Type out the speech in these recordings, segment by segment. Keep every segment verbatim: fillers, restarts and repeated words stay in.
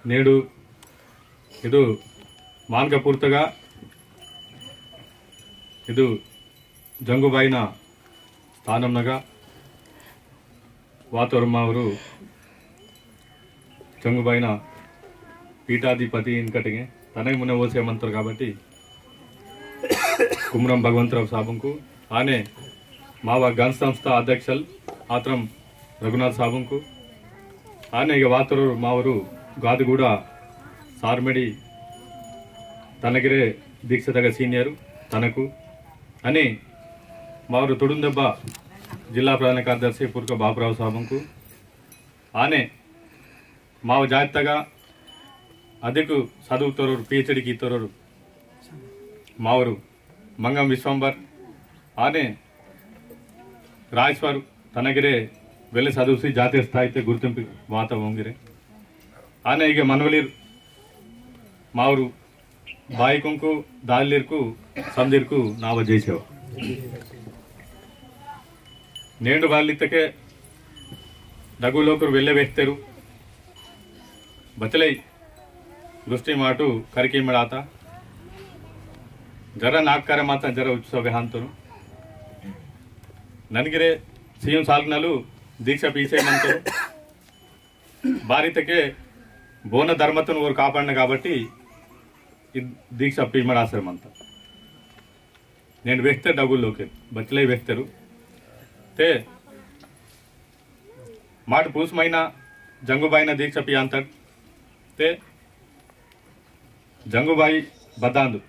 నేడు ఇదు మాన్క పూర్తగా ఇదు జంగుబాయిన స్థానం నగ వాతోరు మావరు జంగుబాయిన పీఠాధిపతి ఇన్కటింగే తనై మున్నె ఓసే మంతోరు కాబట్టి కుమ్రం భగవంతరావు సాబుంకు, ఆనే మావ గణ సంస్థ అధ్యక్షులు ఆత్రం రఘునాథ్ సాబుంకు, ఆనే ఇగ వాతోరు మావరు గాదిగూడ సార్మెడి తనగిరే దీక్ష తగ సీనియరు తనకు, అని మావరు తుడుందెబ్బ జిల్లా ప్రధాన కార్యదర్శి పుర్క బాపురావు సాబుంకు, ఆనే మావ జాతితగ అదికు సదువుతోరు, పిహెచ్డి కితోరు మావరు మంగం విశ్వంబర్, ఆనే రాజేశ్వర్ తనగిరే వెల్లి సదువుసి జాతీయ స్థాయితే గుర్తింపు వాత వంగిరే. ఆనే ఇగ మనవలిర్ మావరు బాయికుంకు, దాలిర్కు, సందిర్కు నావ జై సేవ. నేండు బాలితకే డగులోకురు వెల్లె వెక్తెరు. బచ్చలై దృష్టి మాటు కరికిమ్మడాత. జర నాటకార మాత జర ఉత్సవ వెహాంతోరు. నన్గిరే సీఎం సాల్నలు దీక్ష పీసే మంతోరు. బారితకే బోన ధర్మతను ఓరు కాపాడిన కాబట్టి ఈ దీక్ష పీమడాసరమంత. నేను వెక్తే డగులోకే బచ్చలై వెక్తెరు. తే మాటు పూసమైన జంగుబాయిన దీక్ష పియాంతడ్. తే జంగుబాయి బద్దాందు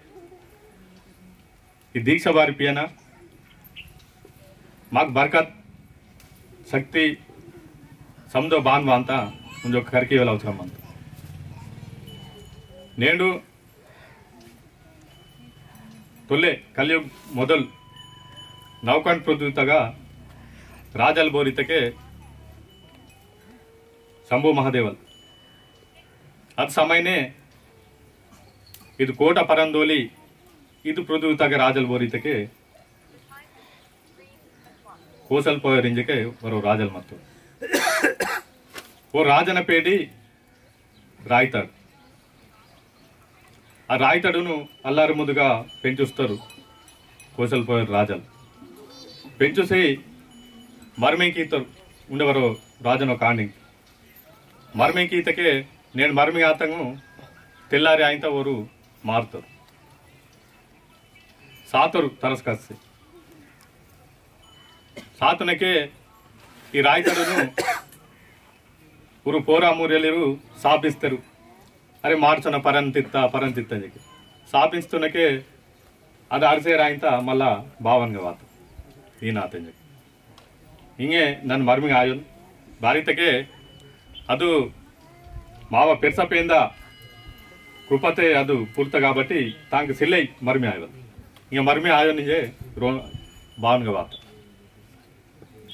ఈ దీక్ష బారి పియన మాకు బర్కత్ శక్తి సమ్దో బాన్ వాంత ముంజో కర్కి వేల అవసరం అంత. నేండు తొల్లే కలియుగ మొదల్ నౌకండ్ పృథ్వీతగా రాజల్ బోరితకే శంభు మహాదేవల్. అద్ సమయనే ఇది కోట పరందోలి ఇది పృథ్వీతగ రాజల్ బోరితకే కోసల్ పోయరింజకే వరో రాజల్ మత్తు. ఓ రాజన పేడి రాయితాడు. ఆ రాయితాడును అల్లారు ముదుగా పెంచుస్తారు. కోసల్ పోయరు రాజల్ పెంచుసి మర్మింకి ఇత్తరు. ఉండవరు రాజను కాండి మర్మింకి ఇతకే నేను మర్మి ఆతంగు తెల్లారి ఆయంత ఓరు మారుతారు. సాతరు తరస్కస్సి సాతనకే ఈ రాయితాడును ఊరు పోరా మూరెలిరు సాపిస్తారు. అరే మార్చన పరంతిత్త పరంతిత్త ఇంజకి సాపిస్తునకే అది అరిసే రాయింత మళ్ళా బావన్గా వాత ఈ నాత ఇంజకి ఇంగే నన్ను మర్మిగా ఆయోన్ బారితకే అదు మావ పెర్స పేంద కృపతే అదు పుర్త కాబట్టి తాంకు సిల్లై మర్మి ఆయోన్. ఇంక మర్మి ఆయోన్ ఇంజే రో బావన్గా వాత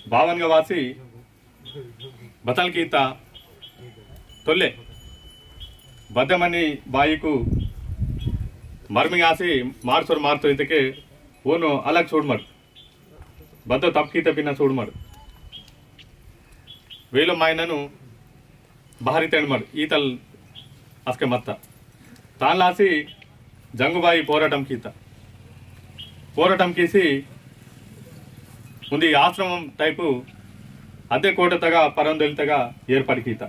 బావన్గా వాసి బతల్ కీత తొల్లే బద్దమని బాయికు మర్మిగాసి మార్సోరు మార్తో ఇతకే ఓను అలగ్ సూడ్మడు. బద్ద తప్కీత పిన్న సూడ్మడు. వేలో మాయనను బహరి తెండ్మడు ఈతల్ అస్కె మత్త. తాన్లాసి జంగుబాయి పోరాటం కీత. పోరాటం కీసి ముందు ఈ ఆశ్రమం type అదే కోటతగా పరందొలితగా ఏర్పాటు కీత.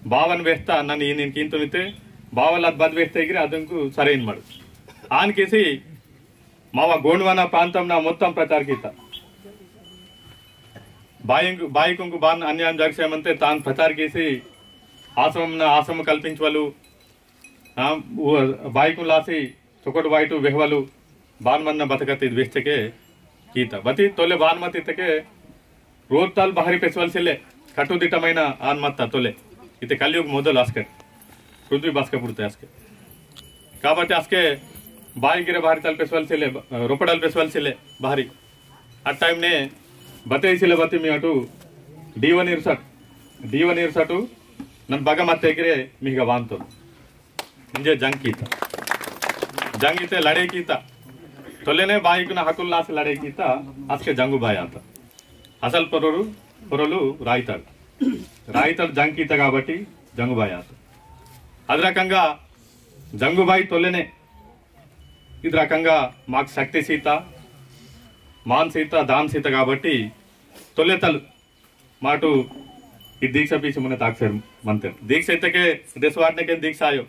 బావన్ వేస్తా నన్ను ఈ నేను కింతునితే బావల్ అది బద్ వేస్తే ఎగిరి అదంకు సరైన మడు. ఆన్ కేసి మావ గోండ్వానా ప్రాంతం నా మొత్తం ప్రచార కీత. బాయికు బాయికుంకు బాన్ అన్యాయం జరిసేమంతే తాన్ ప్రచార కేసి ఆశ్రమం నా ఆశ్రమం కల్పించవలు. ఆ, ఊ-, బాయికులాసి చొకటి వాయిటు వెహవలు బాన్ మన్న బతకతి వేస్తకే కీత. బతి తొలె బాన్ మతితకే రోత్తాల్ బహరి పెసవల్ సిల్లె కట్టుదిట్టమైన ఆన్ మత్త తొలె. ఇతె కలియుగ మొదలు అస్కె. పృథ్వీ బాస్కె పుడితే అస్కె. కాబట్టి అస్కె బాయి గిరె బహరి తల్ పెసవల్ సిల్లె, రొపడల్ పెసవల్ సిల్లె బహరి. ఆ time నే బతేసిల్లె బతి మీ అటు డీవని ఇర్సట్. డీవని ఇర్సటు నన్ బగ మత్తె గిరె మీగ వాంతోన్. ఇంజె జంగ్ కీత. జంగ్ ఇతె లడై కీత. తొలెనే బాయికున హకుల్లాసి లడై కీత. అస్కె జంగుబాయి ఆత. అసలు పొరలు, పొరలు రాయితాడు. రాయితాడు జంగ్ కీత కాబట్టి జంగుబాయి ఆత. అదు రకంగా జంగుబాయి తొల్లెనే ఇదు రకంగా మాకు శక్తి సీత, మాన్ సీత, దాన్ సీత కాబట్టి తొల్లెతలు మాటు ఈ దీక్ష పీసి మున్నె తాక్సారు మంతె. దీక్ష ఇత్తకే దేశవాటినకే దీక్ష ఆయో.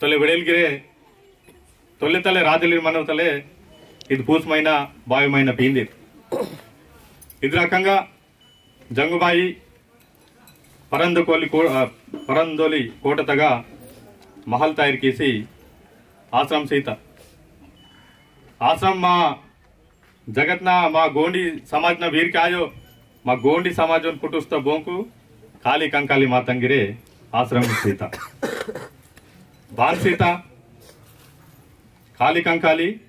తొల్లె వెడెల్గిరే, తొల్లెతలే రాజులిరి మనవతలే ఇది పూసమైన బాయమైన పీందిరు. ఇదు రకంగా జంగుబాయి పరందకోలి కో-, ఆ, పరందోలి కోట తగ మహల్ తయారు కీసి ఆశ్రమ సీత. ఆశ్రమ మా జగత్న మా గోండి సమాజ్న వీరికి ఆయో, మా గోండి సమాజం పుట్టుస్త బోంకు కాళీ కంకాళీ మాతంగిరే ఆశ్రమ సీత. బాన్ సీత, కాళీ కంకాళీ,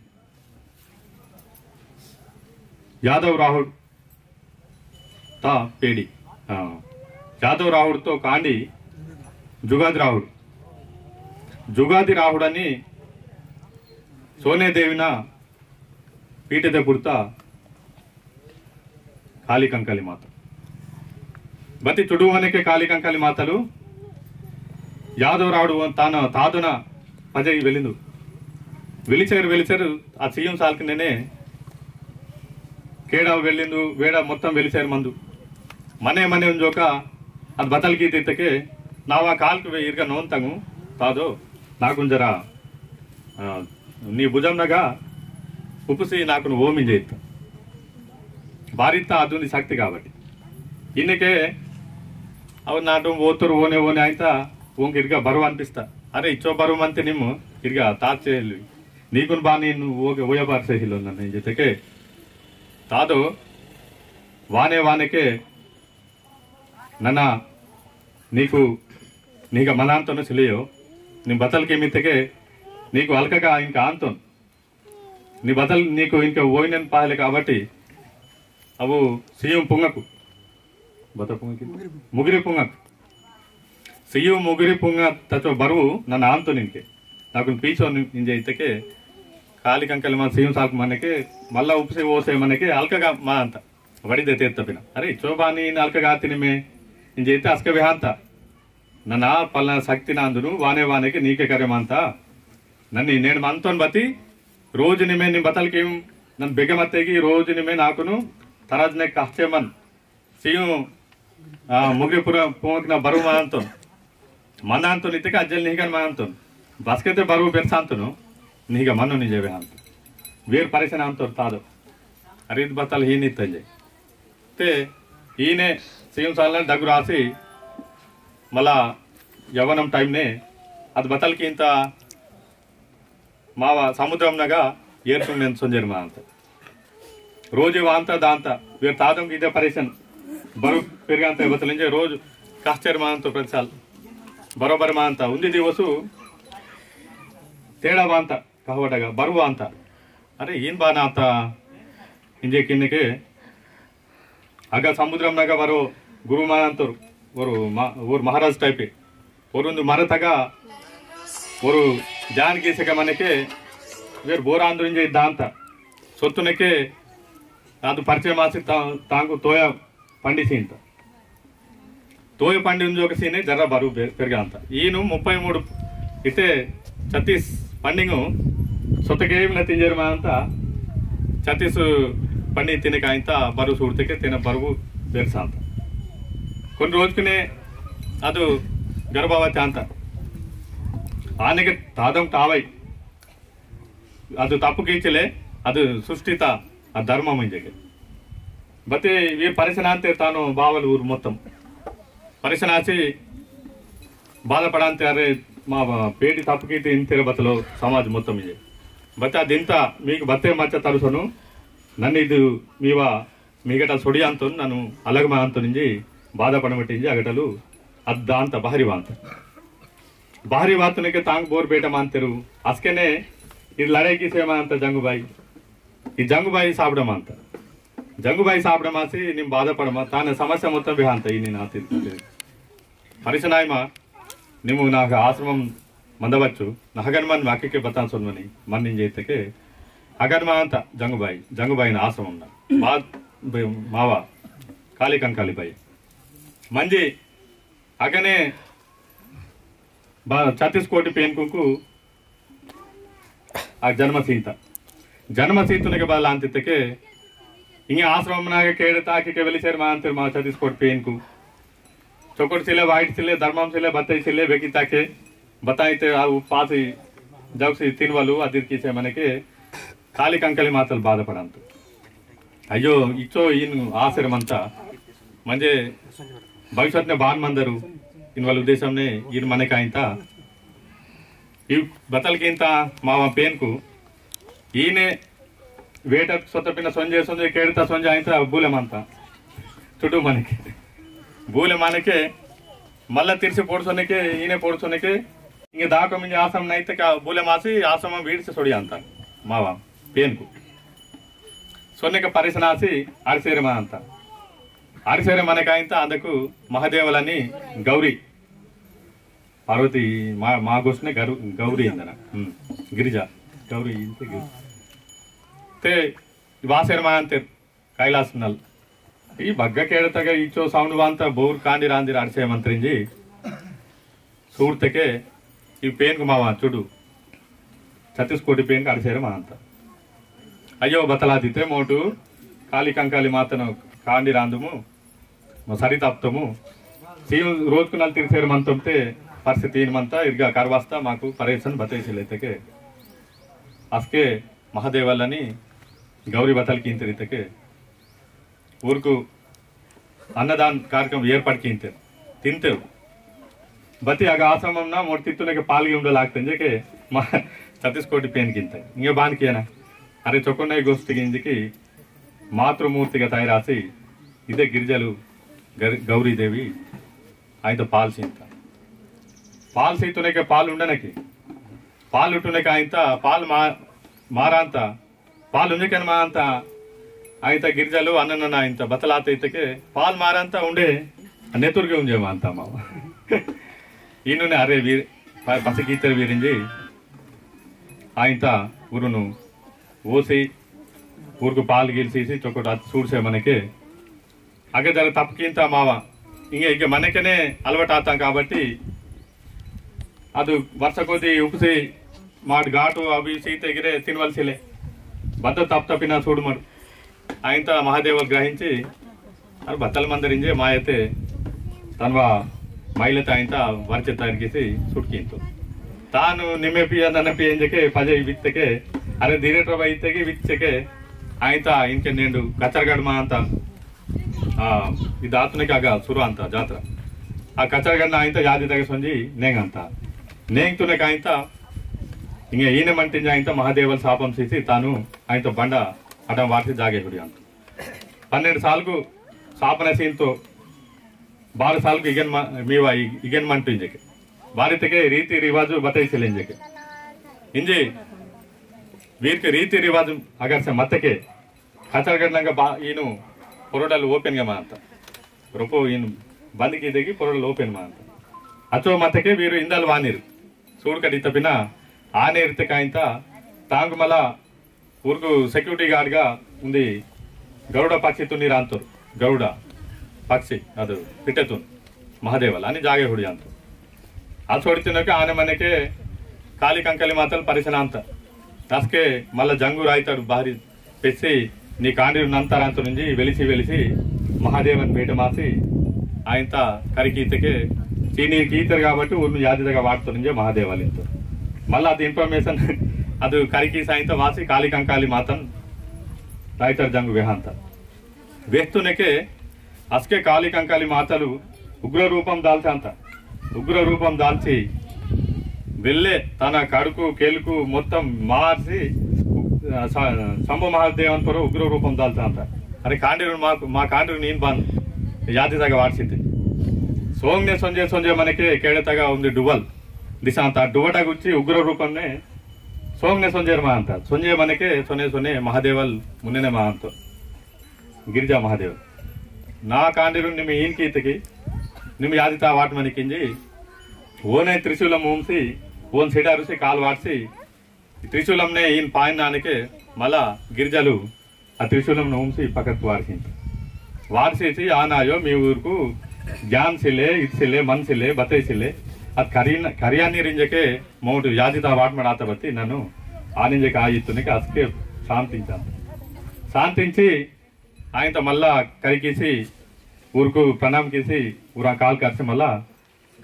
యాదవ రాహుడు తా పేడి. ఆ, యాదవ రాహుడుతో కాండి జుగాది రాహుడు. జుగాది రాహుడని సోనేదేవిన పీటెదె పుడ్త కాళీ కంకాళీ మాత. బతి చుడువనకే కాళీ కంకాళీ మాతలు. యాదవ రాహుడు తాన తాదొన పజయి వెలిందు. వెలిసేరు, వెలిసేరు, ఆ సీయు సాల్కినేనే కేడా వెలిందు, వేడ మొత్తం వెలిసేరు మందు. మనే మనే ఉంజోక, అది బతల్కి తిత్తకే, నావా కాల్కు వే ఇర్గ నోంతంగు, తాదో, నాకుంజరా, ఆ, నీ భుజంనగ, ఉపుసి నాకును ఓమింజే ఇత్త. బారిత్త అదుంది శక్తి కాబట్టి. ఇన్నకే, అవు నాటు ఓతురు ఓనే ఓనే ఆయింత, ఓంకి ఇర్గ బరువు అనిపిస్త. అరే, ఇచ్చో బరువు మంతె నిమ్మ, ఇర్గ తాత్సే నీకున్ బాని ఓకే ఓయా బార్సే హిలో నన్న ఇంజె ఇత్తకే. తాదో వానే వానకే నన్న నీకు నీగ మనాంతోను సిలియో. నీ బతల్కి మిత్తకే నీకు అల్కగా ఇంక ఆంతోను. నీ బతల్ నీకు ఇంక ఓయినన్ పాయలే కాబట్టి అవు సియుం పుంగకు. బత పుంగకి? ముగిరి పుంగకు. సియు ముగిరి పుంగ తచ్చో బరువు నన్న ఆంతోను ఇంకే. నాకున్ పీసోన్ ఇంజె ఇత్తకే కాళీ కంకాళీ మాత సియుం సాల్కు మనకే మల్ల ఉప్సే ఓసే మనకే అల్కగా మా అంత. వడిదె తేత్త పిన. అరే, ఇచ్చో బాని అల్కగా ఆతినిమే. ఇంజె ఇత్త అస్క వెహాంత. నన్న పల్న శక్తి నాందును వానే వానకే నీకే కరే మంత. నన్ని నేండు మంతోన్ బతి రోజు నిమే నీ బతల్కి నన్న బెగ మత్తేకి రోజు నిమే నాకును తరాజ్నే కహ్చే మన్. సియుం, ఆ, ముగిరి పుంగకిన బరువు మనాంతోను. మనాంతోను ఇత్తకే అజ్జల్ నిహిగన్ మనాంతోను. బస్కెతే బరువు బెర్సాంతోను. నిహిగ మన్నో నిజే బెహాంత. వేర్ పరేషాన్ ఆంతోరు తాదో. అరే ఇద్ బతల్ హీని తంజే. తే ఈనే సియుం సాల్న డగ్గు రాసి మల్ల యవ్వనం time నే అద్ బతల్కి ఇంత మావ సముద్రంనగ ఏర్తుంగెన్ సొంజేరు మా అంత. రోజు వాంత దాంత. వేర్ తాదొంకి ఇదే పరేషాన్. బరువు పెర్గాంత బతల్ ఇంజె రోజు కహ్చర్ మా అంత ప్రతిసాల్. బరోబర్ మా అంత. ఉంది దివసు తేడా వాంత. కహవడగ బరువు వాంత. అరే, ఈన్ బానాత. ఇంజె కిన్నెకే అగ సముద్రంనగ వరో గురు మనాంతోరు, ఓరు మ-, ఓరు మహారాజు type ఏ. ఓరుందు మరతగ, ఓరు ధ్యాన గీసగ మనకే, వేర్ బోరాందు ఇంజె దాంత. సొత్తునకే, అదు పరిచయ మాసి తా-, తాంకు తోయ పండిసింత. తోయ పండి ఉంజోక సీనే జర్ర బరువు పె-, పెర్గాంత. ఈను ముప్పై మూడు ఇతే ಛತ್ತೀಸ್ పండింగు సొత్తకే మిన తింజేరు మా అంత ಛತ್ತೀಸ್ పండి తినకాయింత బరువు సూడ్తకే తిన బరువు బెర్సాంత. కొన్ని రోజుకునే అదు గర్భవతి అంత. ఆనకే తాదం తావై. అదు తప్పు కీచలే, అదు సృష్టిత ఆ ధర్మం ఇంజకే. బతే వీరు పరేషాన్ ఆంతేరు తాను బావలు ఊరు మొత్తం. పరేషాన్ ఆసి బాధపడాంతే అరే మా పేటి తప్పు కీతే ఇంతేరు బతలో సమాజం మొత్తం ఇంజే. బతే అదింత మీకు బతే మచ్చ తరుసను నన్ను ఇది మీవా మీగట సొడి ఆంతోను నన్ను అలగమ ఆంతోను ఇంజి బాధపడమటి ఇంజి అగటలు అద్దాంత బహరి వాంత. బహరి వాతనకే తాంగ్ బోర్ బేట మాంతేరు. అస్కెనే ఈ లడాయి గీసే మాంత జంగుబాయి. ఈ జంగుబాయి సాపడ మాంత. జంగుబాయి సాపడ మాసి నిమ్మ బాధపడమా. తాన సమస్య మొత్తం బిహాంత ఈ నిన్న ఆతి. పరిసనాయమా నిమ్మ నాకు ఆశ్రమం మందవచ్చు. నహగన్ మన్ వాక్యకే బతాన్ సొన్మని. మన్ నింజే ఇత్తకే. అగన్ మా అంత జంగుబాయి. జంగుబాయిన ఆశ్రమం నా. బా-, బే-, మావా. కాళీ కంకాళీ బాయి. మంజి అగనే बा छत्तीस कोटि पेनकुंकु आ जन्म सींता। जन्म सीतुनेके बा लांतितेके इंगे आश्रमम नागे केड़े ताके के वेलिसेर मांतेर मा छत्तीस कोटि पेनकु। चोकोट सिले, वाइट सिले, धर्मम सिले, बतई सिले, बेकी ताके बताइते आ पासी जौक्सी तिनवलु अदिर कीसे मनके काली कंकाली मातल बाधपड़ंतु। अय्यो, इच्चो इन आसेर मंता, म्हणजे भविष्यतने बान मंदरु, इनवल उद्देश्यमने इन मनके आइंता। इव बतल कींता मावा पेनकु, ईने वेटत सोत्त पिन सोंजे सोंजे केड़ता सोंजे आइंता बूले मंता। चुडू मनके। बूले मनके, मल्ला तिरसे पोड़सोनेके, ईने पोड़सोनेके, इंगे दाको मिंजे आश्रम नैतेके बूले मासी आश्रम वीड़से सोड़ियांता। मावा पेनकु। सोनेके परेशान आसी अड़सेरे मंता। अड़सेरे मनके आइंता अंदकु महादेवलनी गौरी। पार्वती मा-, मा गोष्ठिने गरु-, गौरी इंदना। हम्म। गिरिजा। गौरी इंते गिरिजा। ते वासेर मंतेर कैलास नल। ई बग्ग केड़तगा इच्चो sound वांता बोर कांडी रांदी अड़से मंतेरिंजी। सूड़तेके, ई पेनकु मावा चुडू। छत्तीस कोटि पेनकु अड़सेर मंता। अय्यो बतलादीते मोटु, काली कंकाली मातन कांडी रांदुमु, मा सरी तप्तमु। सी रोजकु नल तिरसेर मंतमते, परिस्थिति इन मंता, इर्गा करवास्ता, माकु परेशान बतई सिले इतेके। असके महादेवलनी गौरी बतल कींतेर इतेके। ऊरकु अन्नदान कार्यक्रम एर्पाट कींतेर, तिंतेर। बती अगा आश्रमम ना मोड़ तित्तुनेके पाल गे उंडो लागते इंजेके मा छत्तीस कोटि पेनकु इंता। इंगे बान कियाना। अरे चोकोन्ना गोष्ठिगे इंजेके मातृमूर्तिगा तयार आसी, इदे गिरिजलु गर-, गौरी देवी, आइंता पाल सींता। पाल सीतुनेके पाल उंडनेके, पाल उटुनेके आइंता, पाल मा-, मारांता, पाल उंजेकेन मांता, आइंता गिरिजलु अन्ननना आइंता, बतलाते इतेके, पाल मारांता उंडे, नेतुरगे उंजे मांता मावा। इनुने अरे वीर, प-, पसकीतेर वीरिंजी, आइंता उरुनु, ओसी, ऊरकु पाल गील सीसी, चोकोट अद सूड़से मनके, अगे जरा तप्प कींता मावा। इंगे इगे मनकेने अलवाट आता काबट्टी, अदु वर्ष कोद्दी उपसी माट गाटु अवि सीते गिरे तिनवल सिले। बद्द तप्प तप्पिना सूडमर। आइंता महादेवल ग्रहिंची, अरे बतल मंदरिंजे मायते तनवा माइलते आइंता वर्चे तैयार कीसी सूड़ कींतु। तानु निम्मे पिया नन्ना पिया इंजेके पजे इवित्तेके, अरे धीरे ट्रबा इत्तेके इवित्तेके, आइंता इनके नेंडु कचरगड़ मांता। आ, इद आतुनेके अगा सुरु अंता जात्रा। आ कचरगड़ना आइंता यादी तगे सोंजी नेंगंता। नेंगतुनेके आइंता, इंगे ईने मंटिंजा आइंता महादेवल सापम सीसी तानु आइंता बंडा अडम वाटसी जागे हुड़ियांता। पन्नेंड सालकु सापना सींतो, बारह सालकु इगेन म-, मीवा इ-, इगेन मंटु इंजेके। बारितेके रीति रिवाजु बतैसिले इंजेके। इंजी वीरके रीति रिवाजु अगरसे मत्तेके कचरगड़नंगा बा-, ईनु पोरोडल open गा मांता। रोपो ईनु बंद कीदेगी पोरोडल open मांता। अचो मत्तेके वीरु इंदल वानिरु। सूड़कड़ी तपिना आने इर्ते काइंता तांग मला ऊरकु security guard गा उंदी गरुड़ पक्षी तुनी रांतोर। गरुड़ पक्षी अदु पिट्टेतुन महादेवल अनि जागे हुड़ियांतोर। आ सोड़ितिनके आने मनेके काली कंकाली मातल परिसनांत। तसके मल्ल जंगु रायताड़ बाहरी पेसी नी कांडीर नंतर अंतुन इंजी वेलिसी वेलिसी महादेवन भेट मासी आइंता करी कीतेके चीनी कीतेर काबट्टी ऊरनु यादिदगा वाटतोर इंजे महादेवल इंतोर। मल्ला अदु information अदु करी कीसी आइंता वासी काली कंकाली मातन रायताड़ जंगु वेहांता। वेहतुनेके असके काली कंकाली मातलु उग्र रूपम दालसी अंता। उग्र रूपम दालसी वेल्ले तन कड़कु केलकु मोत्तम मार्सी, आ, स-, शंभु महादेवन पोरो उग्र रूपम दालसी अंता। अरे कांडीरु मा, मा कांडीरु नीन बन यादिदगा वाटसीते। सोंगने सोंजे सोंजे मनेके केड़ेतगा उंदी डुवल दिसांता। डुवटा गुच्ची उग्र रूपमने सोंगने सोंजेर मांता। सोंजे मनेके सोने सोने महादेवल मुन्नेने मांतो। गिरिजा महादेव। ना कांडीरुन निम ईन कीतेकी, निम यादिता वाट मनिकिंजी। ओने त्रिशूलम ऊमसी, ओन सिडारुसी काल वाटसी। त्रिशूलमने ईन पायन नानेके, मला गिरिजलु, आ त्रिशूलमने ऊमसी पकत वाटसी। वाटसीसी आनायो मी ऊरकु, ज्ञान सिले, इत सिले, मन सिले, बतई सिले। అద్ కరియన్-, కరియానిరింజకే మోటు యాదిత వాట్మడ ఆత బత్తి నన్ను ఆనింజకే ఆయిత్తునికి అస్కే శాంతించాను. శాంతించి ఆయంత మళ్ళా కరికిసి ఊరుకు ప్రణామం కిసి ఊరా కాల్ కరిసి మళ్ళా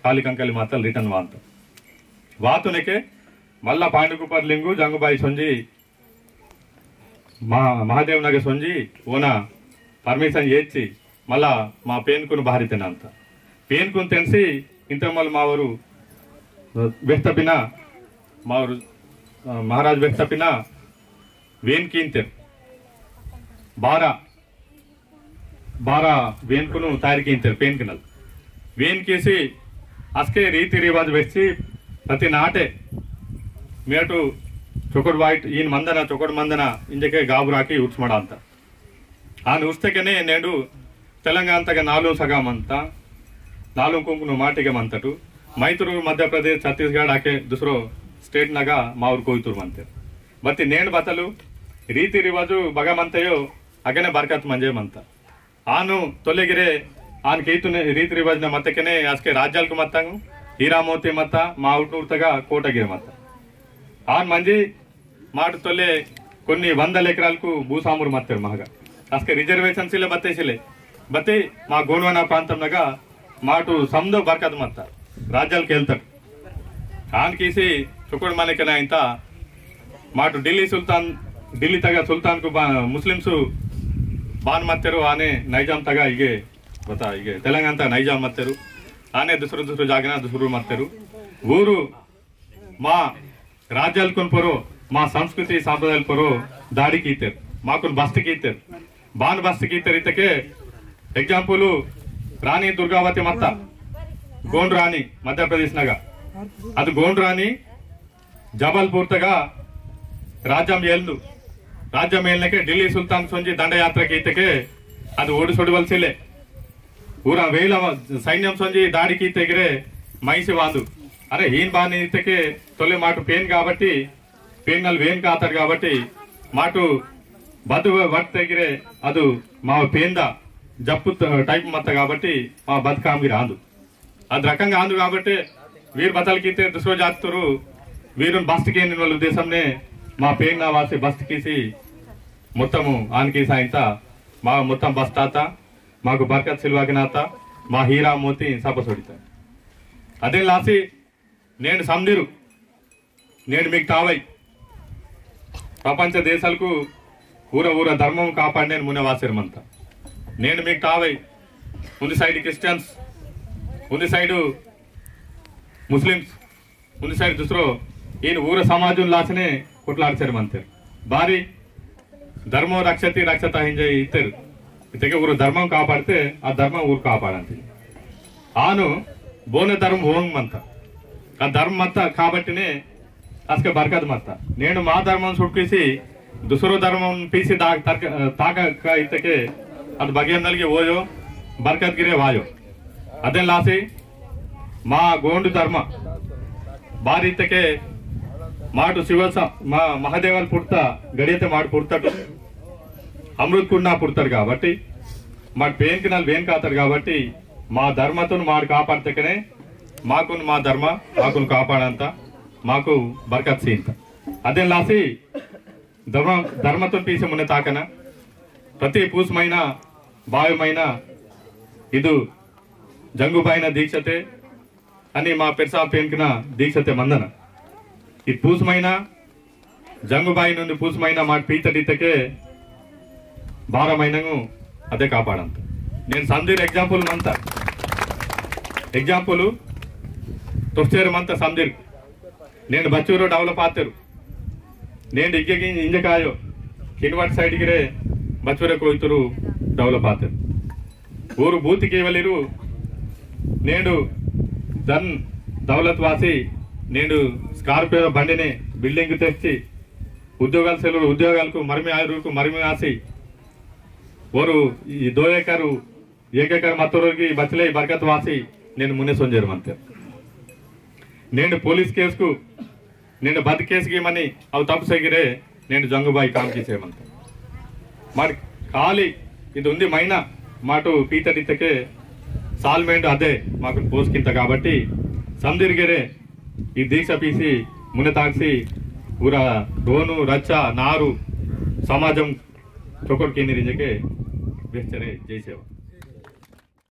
కాలి కంకలి మాతల్ return వాంత. వాతునకే మళ్ళా పాండుకుపర్ లింగు జంగుబాయి సొంజి మా-, మహాదేవునగ సొంజి ఓన permission ఏచ్చి మళ్ళా మా పేన్కును బారి తెనంత. పేన్కును తెన్సి ఇంత మళ్ళా మావరు వెహ్తపిన మావరు, ఆ, మహారాజు వెహ్తపిన వేన్ కీంతెర్. బారా, బారా వేన్కును తయారు కీంతెర్ పేన్కినల్. వేన్ కీసి అస్కే రీతి రివాజు వెచ్చి ప్రతి నాటే మేటు చొకొడు వాయిట్ ఈన్ మందన చొకొడు మందన ఇంజకే గాబురాకి ఉడ్స్మడ అంత. ఆని ఉడ్స్తేకెనే నేడు తెలంగాణ తగ నాలుగు సగం అంత, నాలుగు కుంకును మాటిగ మంతటు, మైతురు మధ్యప్రదేశ్, ఛత్తీస్గఢ్ ఆకే దుసరో state నగ మావురు కోయితురు మంతె. బత్తి నేను బతలు రీతి రివాజు బగ మంతయో అగనే బర్కత్ మంజే మంత. ఆను తొలెగిరే ఆన్ కేతునే రీతి రివాజున మత్తకెనే అస్కే రాజ్యాలకు మత్తాంగు, హీరా మోతి మత్త, మా ఉట్నూర్తగా కోటగిరి మత్త. ఆన్ మంజి మాటు తొలె కొన్ని వందల ఎకరాలకు భూసామురు మత్తెరు మహగా. అస్కే reservation సిలే బత్తేసిలే. బత్తి మా గోండ్వానా ప్రాంతంనగా మాటు సందో బర్కత్ మత్త. రాజ్యాలకు వెళ్తాడు. ఆన్ కీసి చుకుడు మనకన ఇంత మాటు ఢిల్లీ సుల్తాన్, ఢిల్లీ తగ సుల్తాన్కు బా-, ముస్లిమ్స్ బాన్ మత్తెరు ఆనే నైజాం తగ ఇగే బత ఇగే తెలంగాణ తగ నైజాం మత్తెరు. ఆనే దుసరు దుసరు జాగన దుసరు మత్తెరు. ఊరు మా రాజ్యాలకున్ పొరో, మా సంస్కృతి సాంప్రదాయాల పొరో దాడి కీతెరు. మాకున్ బస్తి కీతెరు. బాన్ బస్తి కీతెరు ఇతకే example రాణి దుర్గావతి మత్త, గోండు రాణి మధ్యప్రదేశ్ నగ. అది గోండు రాణి జబల్పూర్ తగ రాజ్యం ఏల్దు. రాజ్యం ఏల్నకే ఢిల్లీ సుల్తాన్ సొంజి దండయాత్ర కీతకే అది ఓడి సొడివలసిలే. ఊర వేల సైన్యం సొంజి దాడి కీతగిరే మైసి వాందు. అరే హీన్ బాని ఇతకే తొలె మాటు పేన్ కాబట్టి, పేన్ నల్ వేన్ కాతాడు కాబట్టి, మాటు బదు వర్తగిరే అదు మా పేంద జప్పు ట-, type మత్త కాబట్టి, మా బతుకాంగిరి ఆందు. అది రకంగా ఆందు కాబట్టి, వీరు బతలు కీతే దుసరో జాతురు, వీరుని బస్తికి నిన్న ఉద్దేశంనే మా పేన్ నా వాసి బస్తికిసి మొత్తము ఆనకి సాయంత మా మొత్తం బస్తాత మాకు బర్కత్ సిల్వాకినాత, మా హీరా మోతి సప సొడిత. అదే లాసి, నేండు సందిరు, నేండు మీకు తావై, ప్రపంచ దేశాలకు ఊర ఊర ధర్మం కాపాడినే మున్నె వాసిరమంత. నేండు మీకు తావై, ఉంది side Christians, ఉంది side Muslims, ఉంది side దుసరో, ఈయన ఊర సమాజం లాసినే కొట్లాడిసారు మంతెరు. బారి ధర్మో రక్షతి రక్షత ఇంజె ఇత్తెరు. ఇతకే ఊరు ధర్మం కాపాడితే ఆ ధర్మం ఊరు కాపాడంతి. ఆను బోనె ధర్మం ఓంగ్ మంత. ఆ ధర్మం మత్త కాబట్టినే అస్కే బర్కత్ మత్త. నేండు మా ధర్మం సుట్కిసి దుసరో ధర్మం పీసి దా-, తర్క-, తాక క ఇతకే అది భగ్యం నల్గి ఓయో, బర్కత్ గిరే వాయో. అదే లాసి మా గోండు ధర్మ బారితకే మాటు శివస-, మా మహాదేవాలు పుడతా గడియతే మాటు పుడతాడు. అమృత్ కుండ పుడతాడు కాబట్టి మాటు పేన్కినాలు వేన్ కాతాడు కాబట్టి మా ధర్మతోను మాటు కాపాడితేకనే మాకును మా ధర్మ మాకును కాపాడంత మాకు బర్కత్ సీంత. అదే లాసి ధర్మ, ధర్మతో పీసి మున్నె తాకన ప్రతి పూసమైన బావిమైన ఇదు జంగుబాయిన దీక్షతే అని మా పెర్సా పేన్కిన దీక్షతే మందన. ఈ పూసమైన జంగుబాయి నుండి పూసమైన మాట పీతడితకే బార మైనంగు అదే కాపాడంత. నేను సందీర్ example మంత, example తొస్సేరు మంత సందీర్. నేను బచ్చూరు develop ఆతేరు. నేను ఇగ్గకి ఇంజకాయో కిన్వాట్ side గిరే బచ్చూరే కోయితురు develop ఆతేరు. ఊరు బూతికి వెళ్ళిరు. నేడు ధన్ దౌలత్ వాసి నేడు Scorpio బండిని building తెచ్చి ఉద్యోగాలు సెలవు ఉద్యోగాలకు మరిమి ఆయుర్కు మరిమి ఆసి ఓరు ఈ దో ఎకరు ఏక ఎకరు మత్తోరికి బచ్చలే బర్కత్ వాసి నేను మున్నే సొంజేరు మంతే. నేను పోలీస్ కేసుకు నేను బద్ కేసుకి మని అవు తప్పు సెగిరే నేను జంగుబాయి కామ్ కీసే మంతే. మరి ఖాళీ ఇది ఉంది మైనా మాటు పీతడితకే సాల్మేండు అదే మాకు పోసుకింత కాబట్టి समदीर गेरे ई दीक्षा पीसी मुने ताकसी पूरा दोनों रच्चा नारू समाजम चोकोट केनीर इंजेके वेहचरे। जय सेवा।